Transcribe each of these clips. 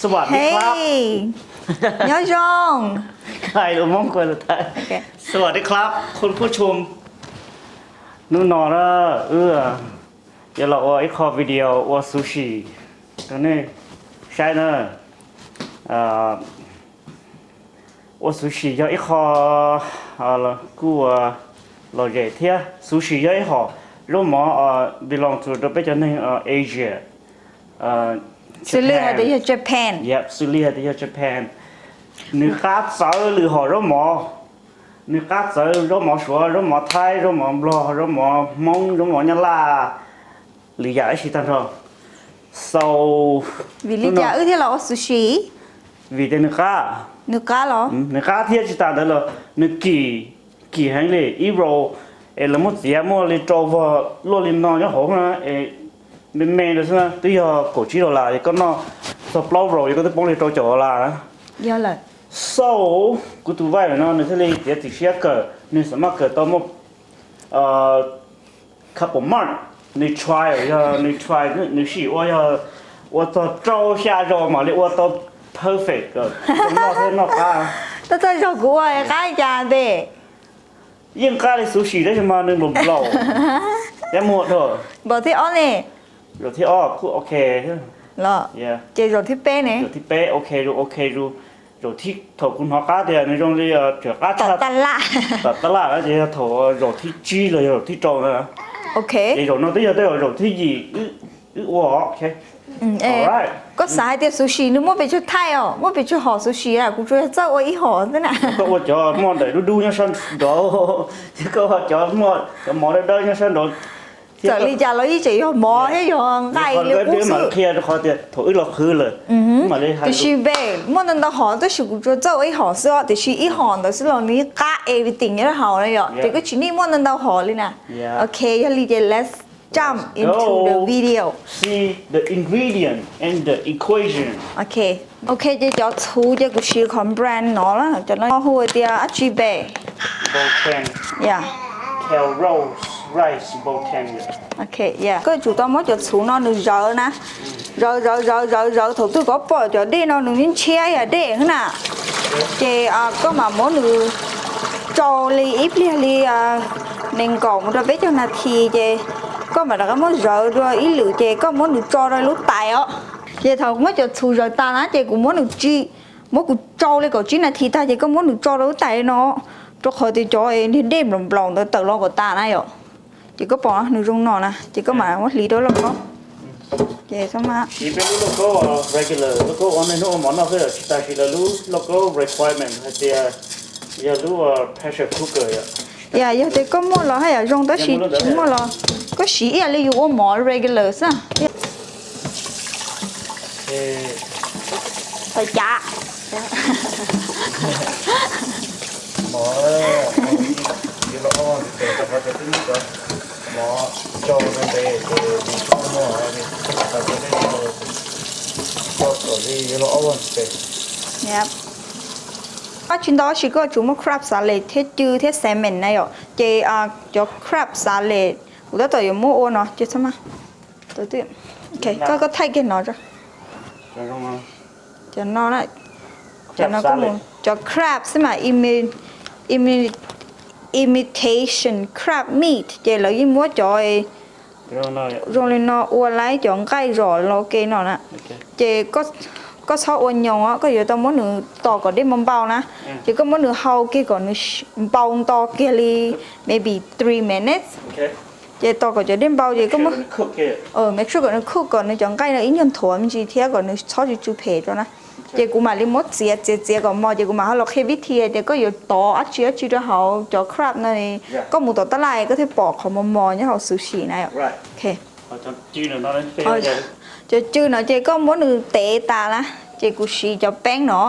สวัสดีครับ Hey, nyob zoo. สวัสดีครับ คุณผู้ชม Hnub no na, wb yuav los ua ib qho video ua sushi rau nej saib na. Ua sushi yog ib qho kuj lom zem thiab. Sushi yog ib hom zaub mov belong to rau peb cov neeg Asia. Xws li hais tias yog Japan. Yep, xws li hais tias yog Japan. Nws qab txawv lwm hom zaub mov. Nws qab txawv zaub mov Suav, zaub mov Thaib, zaub mov Nplog, zaub mov Hmoob, zaub mov Nyab Laj, lwm yam dab tsi tag nrho. So, vim li cas wb thiaj los ua sushi? Vim tias nws qab. Nws qab los? Nws qab thiab tsis tas ntawd los nws kim, kim heev li. Ib roll es lawv muab txiav muaj li rau vog luaj li no nyob hauv na, es me me ntawd xwb na twb yog kaum tsib dollar, es koj noj txog plaub roll es koj twb poob li rau caum dollar na. So, kuv tus vice no nws thiaj li txiav txim siab kawm, nws xam maj kawm tau muaj couple month, nws try, yog nws try, nws sim ua, yog ua txog rau xya zaus mam li ua tau perfect, noj thiab noj qab. Tau txog zaus kuv ua qab li cas npe? Yeej qab li sushi tab sis mas nws nplaum nplaum, thiab muag dhau. Zaum thib ob ne? Zaum thib ob kuj ok. Los, ces zaum thib peb ne? Zaum thib peb ok, zaum ok, zaum, zaum thib, thaum kuv hnov qab tias nws zoo li tseem qab tshaj, tom taj laj, ces yog thaum zaum thib tsib los yog zaum thib rau na. Ok, ces zaum no twb yog tej zaum thib yim wb ua. Koj xav hais tias sushi nws muaj pes tsawg thaij os, muaj pes tsawg hom sushi a? Kuv tsuas yog txawj ua ib hom xwb na. Koj ua cov muaj daim dub dub nyob sab nraud, koj ua cov muaj cov mov dawb dawb nyob sab nraud. Txawm li cas los yeej tseem yog mov thiab yog nqaij li qub xwb. Qhia rau qhov tias thaum wb los qhwv lawm, tiam sis npe muaj ntau ntau hom tab sis kuv tsuas txawj ua ib hom xwb os, tiam sis ib hom ntawd xwb los nws yeej qab everything nyob rau hauv na yom, ces koj tsis need muaj ntau ntau hom li na. Ok, yog li ces let's jump into the video. See the ingredient and the equation. Ok, ok, ces cov txhuv ces kuv siv qhov brand no na, cov no hu tias dab tsi npe? Botan. Yeah. Kale rose rice botan. Ok, yeah. Koj yuav tsum tau muab cov txhuv no nws zawv na, zawv zawv zawv zawv zawv, thaum twg koj pom cov dej no nws ntshiab yam dej xwb na, ces koj mam muab nws tsau li ib pliag li nees nkaum mus rau peb caug nas this, ces koj mam rov qab muab zawv dua ib lwm, ces koj muab nws tso rau lub tais os. Ces thaum muab cov txhuv zawv tas na, ces kuv muab nws tsi, muab kuv tsau li kaum tsib nas this tag, ces koj muab nws tso rau lub tais li no, rau qhov tias cov niag dej nplaum nplaum ntawd tawm los kom tas na yom. Ces koj pom nws zoo no na, ces koj mam muab hliv rau lauj kaub. Ces siv peb lub lauj kaub regular, lauj kaub ua niaj hnub ua mov noj xwb, tsis tas siv lawv lub lauj kaub requirement hais tias yog lub pressure cooker yom. Yam yog tias koj muaj los haj yam zoo, tab sis tsis muaj los koj siv ib yam li yus ua mov regular xwb. Tawm cav. Mov, yuav los ob vaj ntev, rau qhov tias twb muab cov mov tso rau ntev ces nws tsis muaj, tso kom li yuav los ob vaj ntev. Dab tsi ntau sis koj yuav tsum muaj crab salad thiab cw thiab salmon na yom. Ces cov crab salad kuv tab tom yuav muab ua no ces txhob mas. Koj, koj thaij kiag no. Cov no, cov no, cov crab xwb mas, imitation crab meat, ces lawv yeej muab cov zoo li no ua lawm cov nqaij zom los ke no na. Ces koj txhob ua nyoos os, koj yuav tau muab nws tos kom dej npau npau na. Ces koj muab nws hau kiag kom nws npau nto kiag li maybe three minutes. Ces tos kom cov dej npau ces koj muab, make sure kom nws cook, kom nws cov nqaij no ib nyuag nthuav me ntsis thiab kom nws txhob tsw tsw phem rau na. Ces kuv mam li muab txiav txiav txiav kom mos, ces kuv mam ho los qhia vib thi hais tias koj yuav tov dab tsi dab tsi rau hauv cov crab no, koj mus tom taj laj koj thiaj pom qhov mos mos nyob hauv sushi na. Cov cw no ces koj muab nws tev tas na, ces kuv siv cov peeb no,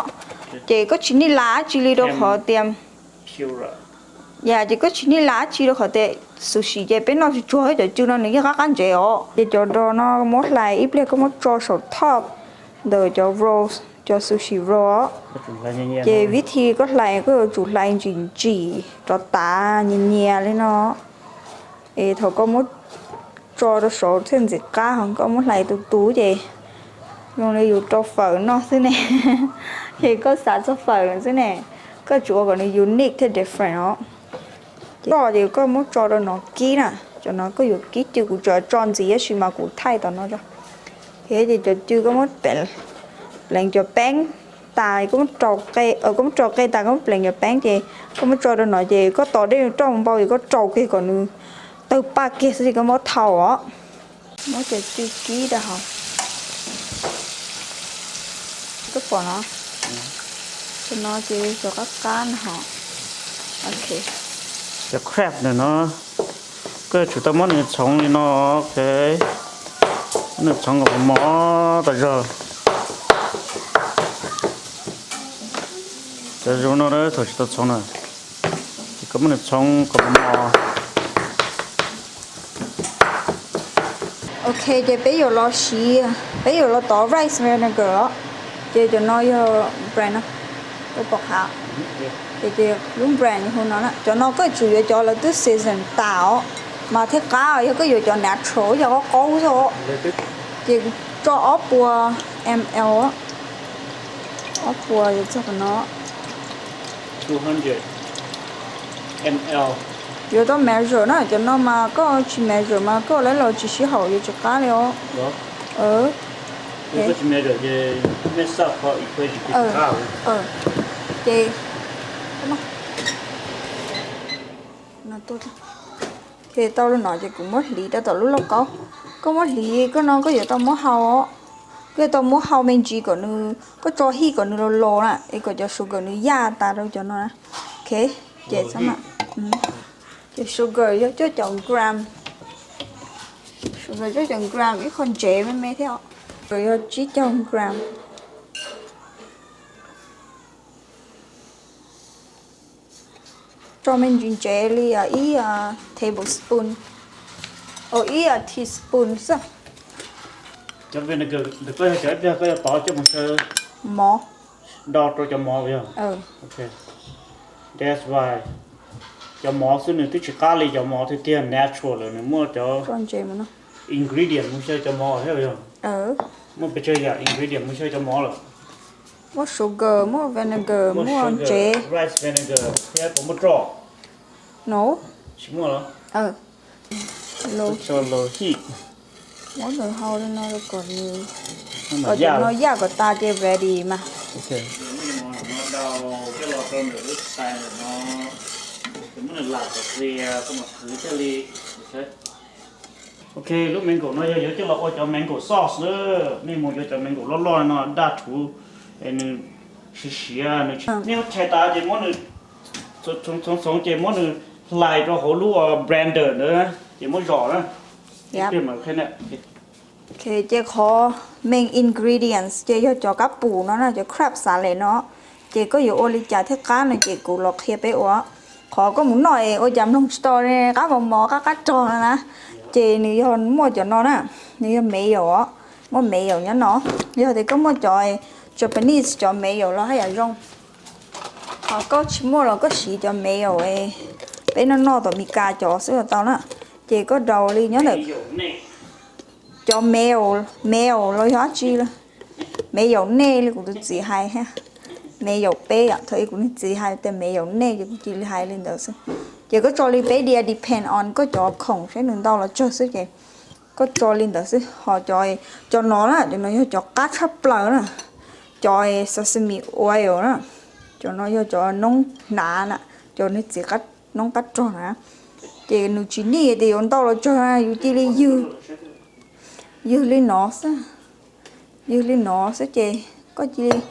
ces koj tsis nij las dab tsi li rau qhov tias, yam ces koj tsis nij las dab tsi rau qhov tias sushi ces peb noj tsuag tsuag cov cw no nws yeej qab qab ntsev os. Ces cov dos no muab hlais ib pliag koj muab tso saum top ntawm cov rolls, cov sushi roll os. Ces vib thi koj hlais koj yuav tsum hlais ntsim ntsim rov tav nyias nyias li no. Es thaum koj muab tso rau saud thiaj ntxim qab, ho koj muab hlais tus tus ces Zoo li yus rau fawm noj xwb ne. Ces koj xav txog fawm xwb ne, koj tsuas ua kom nws unique thiab different os. Ces koj ces koj muab tso rau no kib na, cov no koj yuav kib cw, kuv tsuas tso ntxiv tab sis mas kuv thaij tom no tso. Ces cov cw koj muab pleev cov peeb tas, koj muab rau qe, koj muab rau qe tas koj muab pleev cov peeb ces koj muab tso rau no ces koj tos dej roj npau ces koj rau kiag kom nws tawg paj kiag xwb ces koj muab thau os. Muab cov cw kib rau hauv. Koj pom no, cov no ces cov qab qab no hos. Ok. Cov crab ntawm no koj yuav tsum tau muab nws txhoov li no, ok. Muab nws txhoov kom mos mos tas zog. Cov zoo no thaum tsis tau txhoov na, ces koj muab nws txhoov kom mos mos. Ok, ces peb yuav los siv, peb yuav los tov rice vinegar os. Ces cov no yog brand no, koj pom qab. Ces, ces lub brand hu no na, cov no koj yuav tsum yuav cov lawv twb season tas os, mas thiaj qab, yog koj yuav cov natural yog qaub qaub xwb os. Ces kuv tso ob puas ml, ob puas yuav txog no. Yuav tau measure na, cov no mas koj tsis measure mas koj ua los tsis sib haum yuav tsis qab li os. Ces, ces tau li no ces kuv muab hliv rau tom lub lauj kaub. Koj muab hliv, koj no koj yuav tau muab hau, koj yuav tau muab hau me ntsis kom nws, koj tso hij kom nws los los na, es kom cov sugar nws yaj tas rau cov no na. Ok, ces, ces sugar yog cuaj caum gram, sugar cuaj caum gram ib qho ntsev me me thiab, sugar yog tsib caug gram. Tso me ntsis ntsev li ib tablespoon, ib teaspoon xwb. Cov vinegar ntawm koj yog cov ib pliag koj yuav tov coj mus xyaw mov, do rau cov mov yog? That's why cov mov xwb nws twb tsis qab li cov mov tiag tiag natural lawm, nws muaj cov ingredient mus xyaw cov mov thiab yog? Muaj pes tsawg yam ingredient mus xyaw cov mov lawm? Muaj sugar, muaj vinegar, muaj ntsev, rice vinegar thiab puas muaj roj? No. Tsis muaj los? Tso los hij. Muab nws hau li no kom nws, kom cov no yaj kom tas ces ready mas. Ok, lub mango no yog yuav coj los ua cov mango sauce na. Nej mus yuav cov mango loj loj no daj rhuv, nws siav siav, nws tsis, nej muab tshais tas ces muab nws txhoov txhoov ces muab nws hlais rau hauv lub blender ntawd ces muab zom na. Ces qhov main ingredients ces yog cov kab pum no na, cov crab salad no. Ces koj yuav ua li cas thiaj qab no ces kuv los qhia peb ua. Qhov koj mus noj es ua cas mloog tsis tau li, qab mos mos qab qab rog no na, ces nws yog muaj cov no na, nws yog mayo os, muaj mayo nyob no. Yog tias koj muaj cov Japanese cov mayo los haj yam zoo. Ho koj tsis muaj los koj siv cov mayo peb noj noj tom Meskas cov xwb los tau na. Ces koj daus li nyob ntawm cov mayo, mayo los yog dab tsi, mayo nej li kuv tus txiv hais thiab, mayo peb yom, thaum ub kuv niag txiv hais tias mayo nej ces kuv cia li hais li ntawd xwb. Ces koj tso li peb diav, depend on koj cov khoom saib nws ntau los tsawg xwb ces koj tso li ntawd xwb. Ho cov, cov no na, cov no yog cov qab tshaj plaws na, cov sesame oil na, cov no yog cov noob hnav na, cov niag txiv noob qab rog na. Ces nws tsis nij tias yuav ntau los tsawg na, yus cia li ywg, ywg li no xwb. Ywg li no xwb ces koj cia li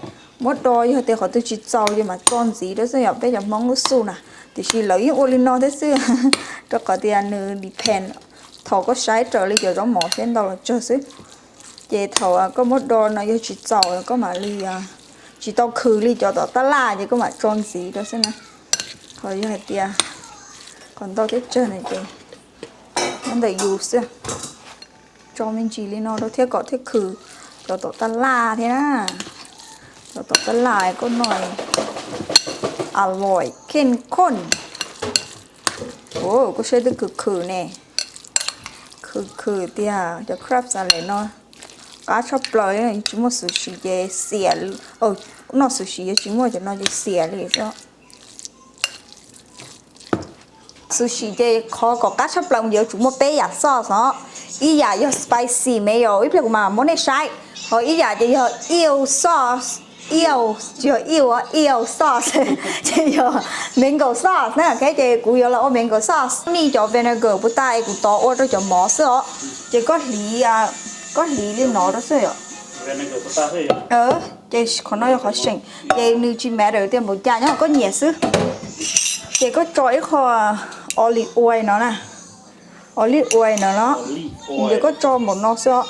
muab do, yog tias qhov twg tsis txaus ces mam tso ntxiv rau xwb yom, peb cov Hmoob lub xu na. Tiam sis lawv yeej ua li no thiab xwb, rau qhov tias nws depend thaum koj saib raws li cov zaub mov thiab ntau los tsawg xwb. Ces thaum koj muab do no yog tsis txaus koj mam li, tsis tau khwm li cov tom tab laj ces koj mam tso ntxiv rau xwb na. Ho yog hais tias qhov ntau thiab tsawg no ces nyob ntawm yus xwb. Tso me ntsis li no rau thiab kom thiaj khwm cov tom tab laj thiab na. Cov tom tab laj koj noj a loj kheej khooj. Koj saib twb khwm khwm ne. Khwm khwm tiag, cov crab salad no Qab tshaj plaws, tsis muaj sushi ces xiam, noj sushi yuav tsis muaj cov no ces xiam li xwb. Sushi ces qhov kom qab tshaj plaws yuav tsum muaj peb yam sauce os. Ib yam yog spicy mayo, ib pliag kuv mam muab nej saib. Ho ib yam ces yog eel sauce, eel, tsis yog eel, eel sauce, ces yog mango sauce na, ok, ces kuv yuav los ua mango sauce. Nej cov vinegar puas tas es kuv tov ua rau cov mov xwb os. Ces koj hliv, koj hliv li no rau xwb yom. Ces qhov no yog qhov seem, ces nws tsis matter tias npaum cas nyob koj nyiam xwb. Ces koj tso ib qho olive oil no na, olive oil no no, ces koj tso npaum no xwb os.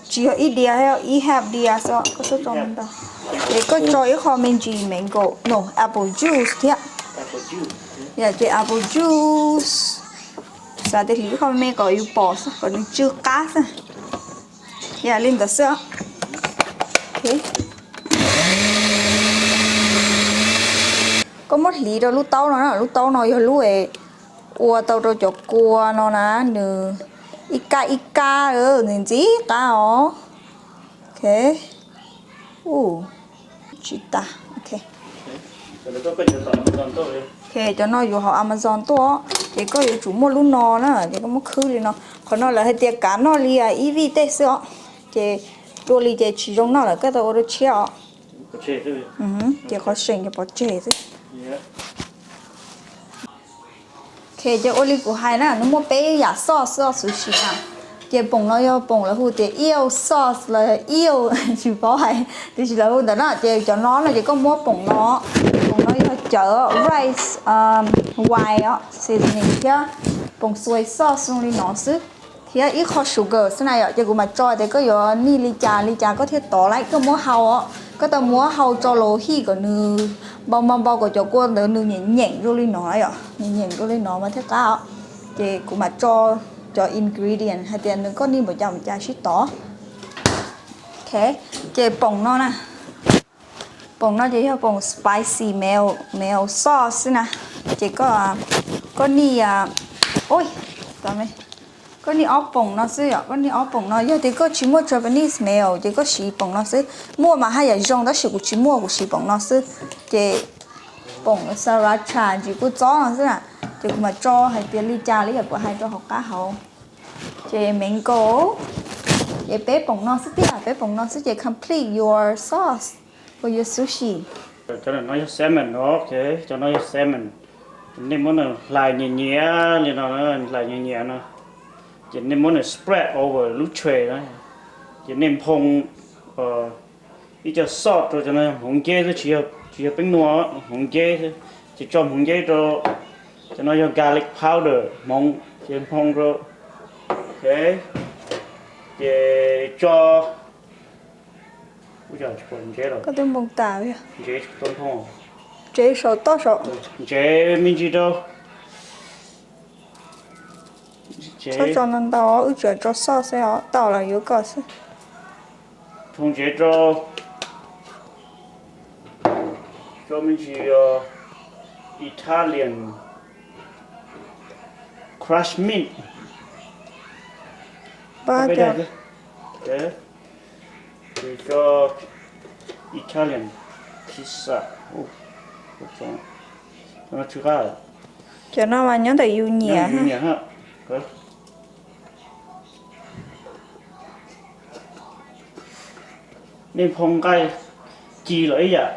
Tsis yog ib diav, ib half diav xwb, koj txhob tso ntau. Ces koj tso ib qho me ntsis mango, no, apple juice thiab. Ces apple juice, xav tias hliv ib qho me kom yus pom xwb, kom nws tsw qab xwb. Yam li ntawd xwb. Koj muab hliv rau lub taub no na, lub taub no yog lub es ua tau rau cov kua no na, nws ib kab ib kab, nws ntxim qab os. Ok, tsis tas. Ok, cov no yuav hauv Amazon tuaj, ces koj yuav tsum muaj lub no na, ces koj muab khwb li no. Qhov no lawv hais tias kav noj li ib vij tej xwb os, ces dua li ces tsis zoo noj lawm, koj tau ua dua tshiab os. Ces qhov seem ces pov tseg xwb. Ok, ces ua li kuv hais na, nws muaj peb yam sauce xwb os, sushi na. Ces poom no yog poom lawv hu tias eel sauce los yog eel, tsis paub hais, tiam sis lawv hu ntawd na. Ces cov no no ces koj muab poom no, poom no yog cawv rice wine os, seasoning thiab poom soy sauce zoo li no xwb, thiab ib qho sugar xwb na yom. Ces kuv mam tso tias koj yuav nij li cas li cas koj thiaj tov lawm, koj muab hau os, koj tau muab hau tso los hij kom nws npau npau npau kom cov kua ntawd nws nyeem nyeem zoo li no yom, nyeem nyeem zoo li no mas thiaj qab os. Ces kuv mam tso cov ingredient hais tias nws koj nij npaum cas npaum cas sib tov. Ok, ces poom no na, poom no ces yog poom spicy mayo, mayo sauce xwb na. Ces koj, koj nij, ui, koj nij ob poom no xwb yom, koj nij ob poom no. Yog tias koj tsis muaj Japanese mayo ces koj siv poom no xwb. Muaj mas haj yam zoo tab sis kuv tsis muaj, kuv siv poom no xwb. Ces poom sriracha ntsis kua txob no xwb na. Ces kuv mam tso hais tias li cas li yam kuv hais rau hauv qab hauv. Ces mango, ces peb poom no xwb tiag, peb poom no xwb ces complete your sauce for your sushi. Cov no yog salmon, ok, cov no yog salmon. Nej muab nws hlais nyias nyias li no, hlais nyias nyias no, ces nej muab nws spread over lub tray na, ces nej nphoo ib co sauce rau. Cov no yog hmoov nceb xwb, tsis yog peeb nua, hmoov nceb xwb. Ces tso hmoov nceb rau, cov no yog garlic powder, hmoov, ces nphoo rau. Ok, ces tso, ntsev, koj twb nphoo tas, ntsev tsis tau nphoo, ntsev saum toj saum, ntsev me ntsis rau. Txhob tso ntau ntau, wb tsuas tso sauce xwb os, tau los yuav koj xwb. Nphoo ntsev rau, tso me ntsis Italian crushed meat. Pab cov, ces tso Italian pizza. Cov no mas nyob ntawm yus nyiam. Nej nphoo nqaij ci los ib yam,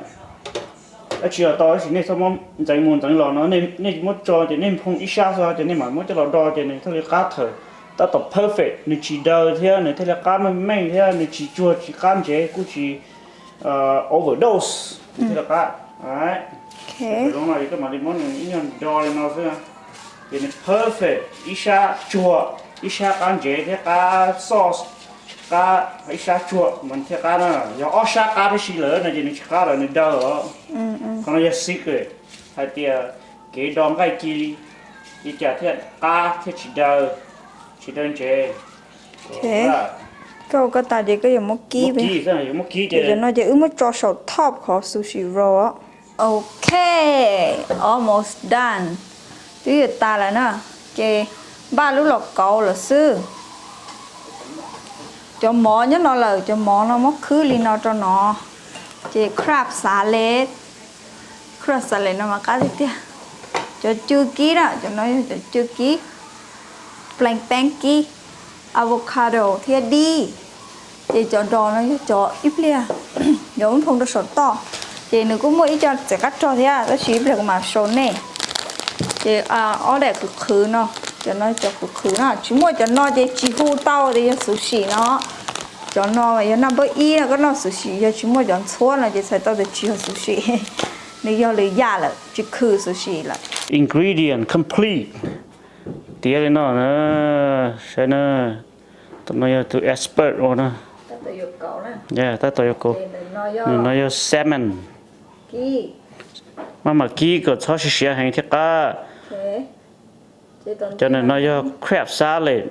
dab tsi los tau, tab sis nej txhob muab ntxeev mus ntxeev los no. Nej muab tso ces nej nphoo ib sab xwb ces nej mam muab coj los do ces nws thiaj li qab thawm, tab tom perfect, nws tsis daw thiab nws thiaj li qab meej meej thiab nws tsis tsuag tsis qab ntsev kuj tsis overdose, nws thiaj li qab. Zoo no ces koj mam li muab nws ib nyuag do li no xwb, ces nws perfect, ib sab tsuag, ib sab qab ntsev thiab qab sauce, qab ib sab tsuag mas thiaj qab na. Yog ob sab qab tib si lawm no ces nws tsis qab lawm, nws daw os. Qhov no yog secret hais tias kev do nqaij ci li cas thiaj qab thiab tsis daw, tsis daw ntsev. Koj ua koj tas ces koj yuav muab kib, muab kib, yuav muab kib ces cov no ces wb muab tso saum top qhov sushi roll. Ok, almost done, twb yuav tas lawm na, ces npaj lub los kauv lawm xwb. Cov mov nyob no lawm, cov mov no muab khwb li no rau no, ces crab salad, crab salad no mas qab tiag tiag. Cov cw kib na, cov no yog cov cw kib, plees peeb kib, avocado thiab dib. Ces cov dos no yog cov ib pliag yuav muab nphoo rau saum toj, ces nws kuj muaj ib co txiv qab rog thiab, tab sis ib pliag kuv mam show nej. Ces ob daim qhwv qhwv no, cov no cov qhwv qhwv na, tsis muaj cov no ces tsis hu tau tias yog xuv sim no. Cov no mas yog naj npawb ib no, koj noj xuv sim yog tsis muaj cov ntxhuab no ces txhais tau tias tsis yog xuv sim, nws yog lwm yam lawm, tsis khwv xuv sim lawm. Ingredient complete. Tiav li no na, saib na, tus no yog tus expert ua na. Tab tom yuav kaus, nws no yog salmon. Maj mam kib kom txhob siav siav heev thiaj qab. Cov no yog crab salad.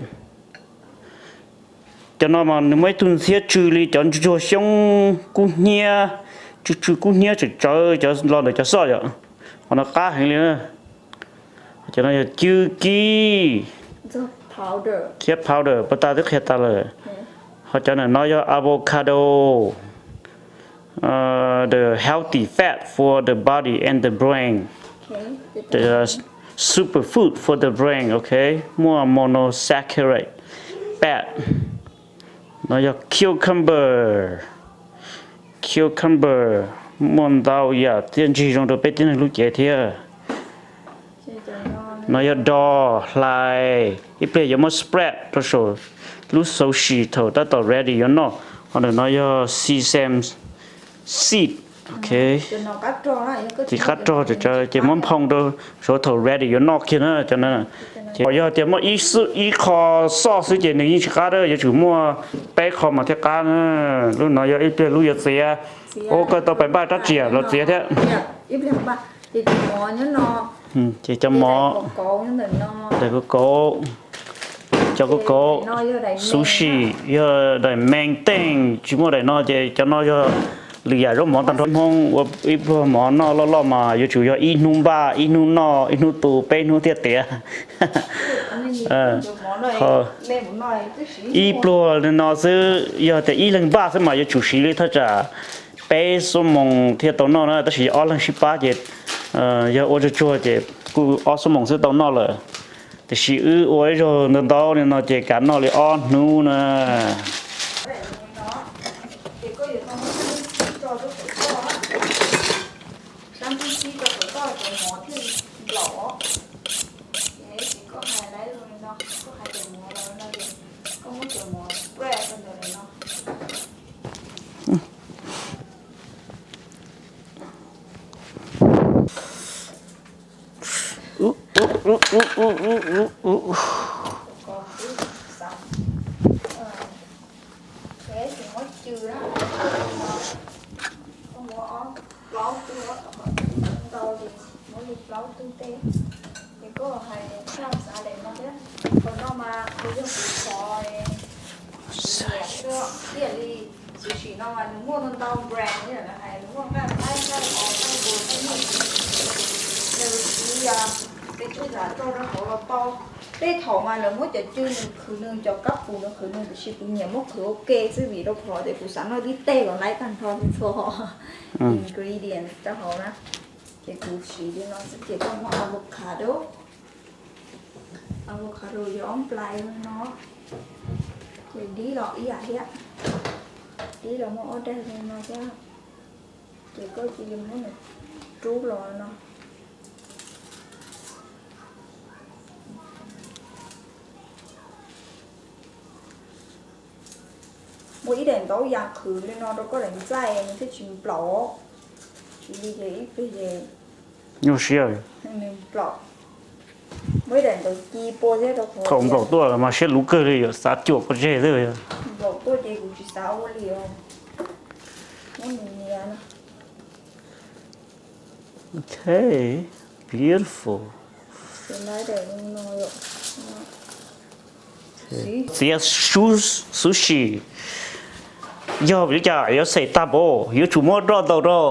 Cov no mas nws muaj ib tug ntxhiab tsw li cov ntsuag xyoob kub hnyiab, tsw tsw kub hnyiab tsawv tsawv cov los ntawm cov xoj yom. Qhov no qab heev li na. Cov no yog cw kib thiab powder, pas tas twb qhia tas lawm. Ho cov ntawm no yog avocado, the healthy fat for the body and the brain, the super food for the brain, ok, muaj monosaccharide fat. No yog cucumber, cucumber muaj ntau yam thiaj ntsig zoo rau peb tib neeg lub cev thiab. No yog dos hlais, ib pliag yuav muab spread rau saum lub xuv sim thaum tab tom ready yuav noj. Ho ntawm no yog sesame seed, ok, txiv qab rog, ces muab nphoo rau saum thaum ready yuav noj kiag na cov no. Ces yog tias muaj ib qho xoj xwb ces nws yeej tsis qab, yuav tsum muaj peb qho mas thiaj qab na. Lub no yog ib pliag lub yuav txiav, ua koj tau pais npaj rab riam los txiav thiab. Ces cov mov, daim kaus kaus, cov kaus kaus, xuv sim yog daim main thing, tsis muaj daim no ces cov no yog lwm yam zaub mov tag nrho. Hmoob ua ib pluag mov noj loj loj mas yuav tsum yog ib hnub npaj, ib hnub noj, ib hnub tu, peb hnub thiaj tiav. Ib pluag li no xwb, yog tias ib leeg npaj xwb mas yuav tsum siv li thaj tsam peb xuab moos thiaj tau noj na, tab sis yog ob leeg sib pab ces yog ua tsuag tsuag ces kuj ob xuab moos xwb tau noj lawm. Tiam sis wb ua ib zaug ntau ntau li no ces kav noj li ob hnub na. Plaub tug, muab li plaub tug tej. Ces koj hais xav daim no thiab. Qhov no mas kuv yog kuv qhov xwb, ib yam li xuv sim no mas nws muaj ntau brand li lawv hais, nws muaj nqaij Thaib, nqaij Os, nqaij Npus, nqaij Nyij, nws siv peb tsub yam rau rau hauv los tau. Tej thaum mas lawv muab cov cw nws qhwv nws, cov kab pum nws qhwv nws, tiam sis kuv nyiam muab qhwv ua ke xwb vim rau qhov tias kuv xav noj tib teg los laib tag nrho li txhua ingredient rau hauv na. Ces kuv siv li no xwb ces koj muab avocado, avocado yog ob nplais li no, ces dib los ib yam thiab, dib los muab ob daim li no thiab, ces koj cia li muab nws rub los no. Muab ib daim ntaub yas qhwv li no rau koj daim ntxaij nws thiaj tsis nplaum, tsis li ces ib pliag ces nyuaj siab, nws nplaum. Muab ib daim ntawd ci pua thiab rau qhov thaum nplaum tuaj mas siab luv kawg li, yuav xav cuam koj tseg xwb. Nplaum tuaj ces kuv tsis xav ua li os. Muab nws nias na. Ok, beautiful. Txiav sushi yog vim li cas yuav xeem tag npaum, yuav tsum muab roj ntaus rau.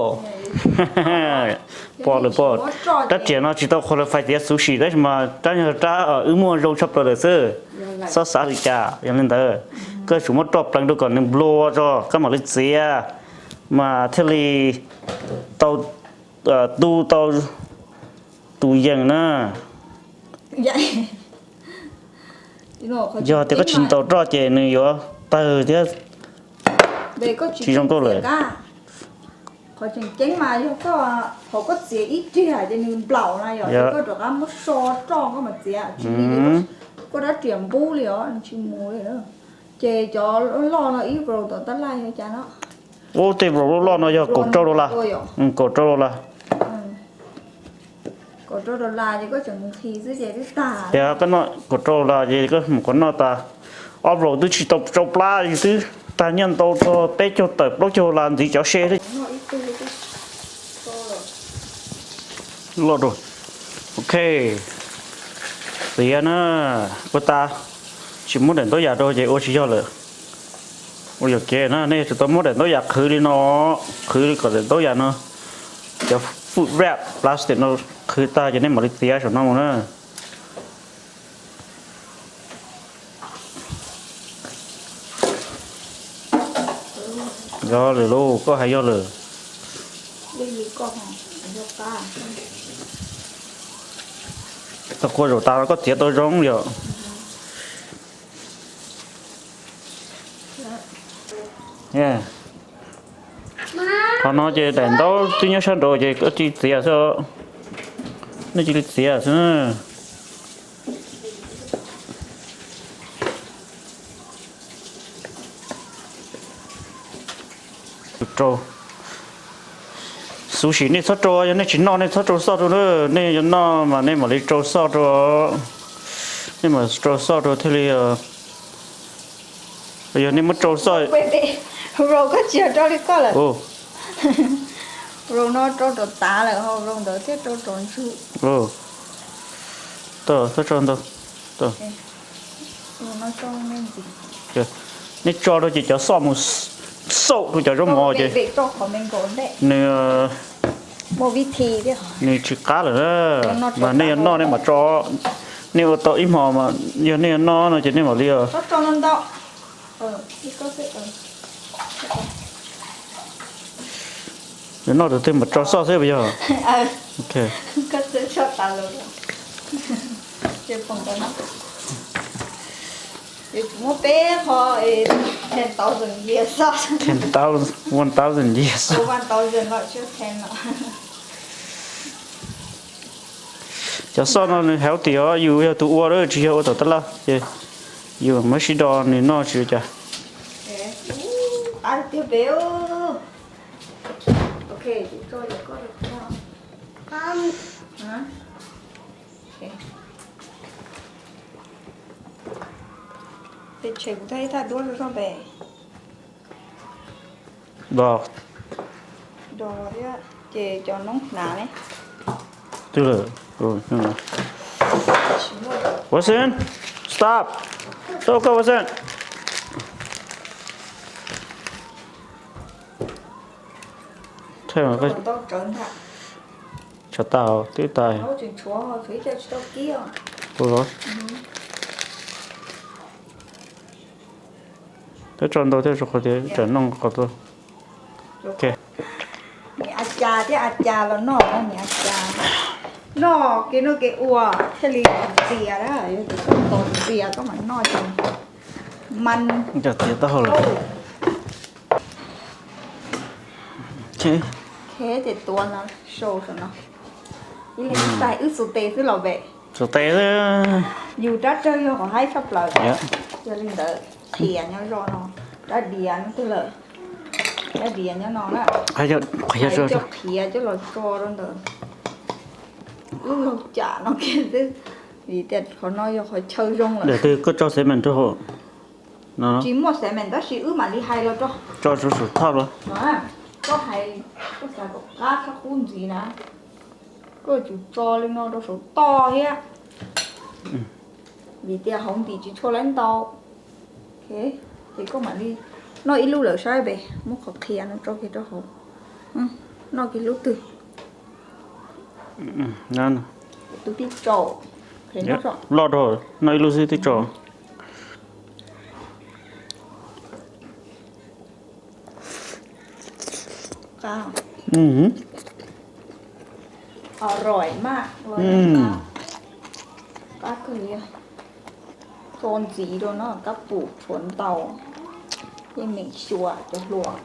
Pom lawm pom, rab riam no tsis tau qualify tiav sushi tab sis mas rab yog rab wb muag zoo tshaj plaws lawm xwb. Txhob xav li cas, yog li ntawd. Koj tsum muab roj pleev rau kom nws nplua tso koj mam li txiav, mas thiaj li tau tu tau tus yees na. Yog tias koj tsis ntaus roj ces nws yuav tawg thiab tsis zoo nkauj lawm. Qhov tseem ceeb mas yog koj, thaum koj txiav ib riag ces nws nplaum na, yog koj rov qab muab so roj koj mam txiav tsis li, koj rab riam npub li os, nws tsis mus li. Ces cov loj no ib roll tom tab laj yog cas no? Ub, tej roll loj loj no yog kaum rau dollar. Kaum rau dollar. Kaum rau dollar ces koj tseem nqhis xwb ces twb tag. Tias koj noj kaum rau dollar ces koj mus qhov noj tas ob roll twb tsis tau tsau plab, twb tag nyiaj ntau txog peb caug tawm plaub caug dollar ntxiv cov se thiab. Loj rau. Ok. Txiav na, ua tas, tsis muab daim ntaub yas rau ces ua tsis yog lawm. Ua yuam kev na, nej tsum tau muab daim ntaub yas qhwv li no, qhwv li kom daim ntaub yas no, cov food wrap plastic no qhwv tag ces nej mam li txiav saum no mus na. Yog lawm lauj, koj hais yog lawm. Tau qua zaum tas los koj txiav tau zoo yom. Qhov no ces daim ntaub twb nyob sab nraud ces koj cia li txiav xwb. Nej cia li txiav xwb. Rau. Xuv sim nej txhob rau, yog nej tsis noj nej txhob rau xoj rau na, nej yuav noj mas nej mam li rau xoj rau. Nej mam rau xoj rau thiaj li. Yog nej muab rau xoj. Rau koj tsis yog rau li koj lawm. Rau no rau rau tav lawm ho rau ntawd thiaj rau rau ntsug. Txhob tso ntau. Nej tso rau ces cov xoj mus xauj rau cov zaub mov ces nws, nws tsis qab lawm na. Mas nej yuav noj nej mam tso, nej ua tau ib hmo mas yog nej yuav noj no ces nej mam li. Noj tus twg mam tso xoj xwb puas yog? Muab peb qho, ten thousand years xoj. Ten thousand, one thousand years. Cov xoj no nws healthy os, yus yog tus ua lawm tsis yog ua tom tab laj ces yus muab sib do nws noj tsis ua cas. Peb tshem kuv thaj ib thaj duab rau soj pem. Do. Do thiab ces cov noob hnav ne. Twg lawm? Watson, stop. Tau koj Watson. Tau tsawv ntag. Tshav tas twb tas. Tseem tshuav, tshuav ib co tsis tau kib os. Ua los. Peb tso ntau thiab, rau qhov tias tsam noj qhov tuaj. Niam a cas thiab a cas los noj, niam a cas noj kev noj kev ua thiaj li ntxias na, yog tias koj tos ntxias koj mam noj ces man. Cov txiav taub hau lawm. Ces tuav no sau saum no. Ib leeg ib tais, wb xuas tes xwb los pem. Xuas tes xwb. Yus rab rawg yog qhov haib tshaj plaws. Yog li ntawd qhia nyob zoo no, rab diav no twg lawm? Rab diav nyob no na. Qhia coj los tso rau ntawd. Wb laug cam no kiag xwb, vim tias qhov no yog qhov chaw zoo lawm. Daim twg koj tso cement rau hauv? Tsis muaj cement tab sis wb mam li hais los rau. Tso rau saum thoj los. Koj hais, koj xav kom qab tshaj qub ntxiv na, koj yuav tsum tso li no rau saum toj thiab. Vim tias hauv ntim tsis tshua lawv ntau. Ces koj mam li noj ib lub lawm saib pem, muab qhov qhia no tso kiag rau hauv. Noj kiag lub twg? Tus tib tsaus. Loj rau, noj ib lub xwb tib tsaus. อร่อยมากเลยนะคะ qab kawg li. Txo ntxiv rau no, kab pum tshuav ntau, yeej meem xyuas cov hluas.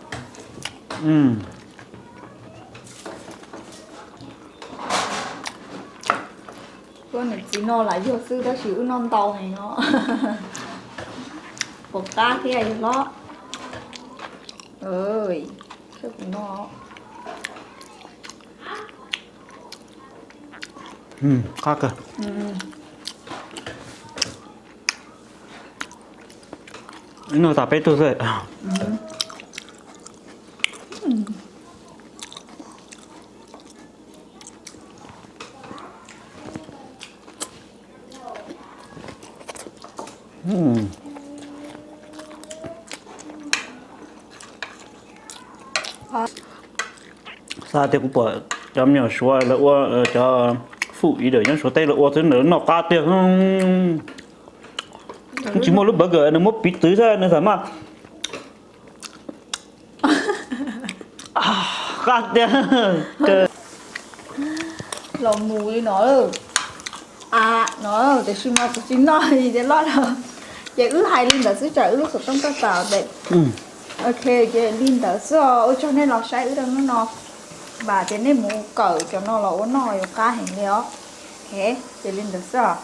Tuaj niam txiv no lam yog xwb tab sis wb noj ntau heev no. Puas qab thiab yawg hlob? Saib kuv no. Qab kawg. Ib noj tas peb tug xwb. Xav tias kuv pom cov me nyuam Suav lawv ua, cov fum ib daim nyob Suav teb lawv ua xwb ntawd noj qab tiag. Tsis muaj lub burger nws muab piv txwv xwb nws xam maj qab tiag. Los mus li no, a, no, tiam sis mas kuv tsis noj li tias loj lawm. Ces wb hais li ntawd xwb tsam wb lub xov tooj toj tas tes. Ok, ces li ntawd xwb os. Ua tsaug nej los saib wb rau hnub no. Vam tias nej mus kawm cov no los ua noj yuav qab heev li os. Ok, ces li ntawd xwb os.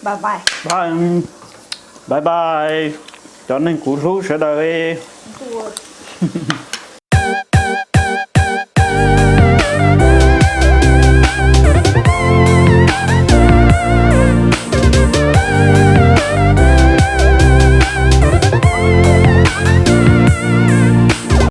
Bye bye. Bye bye cov neeg kuv hlub sawv daws.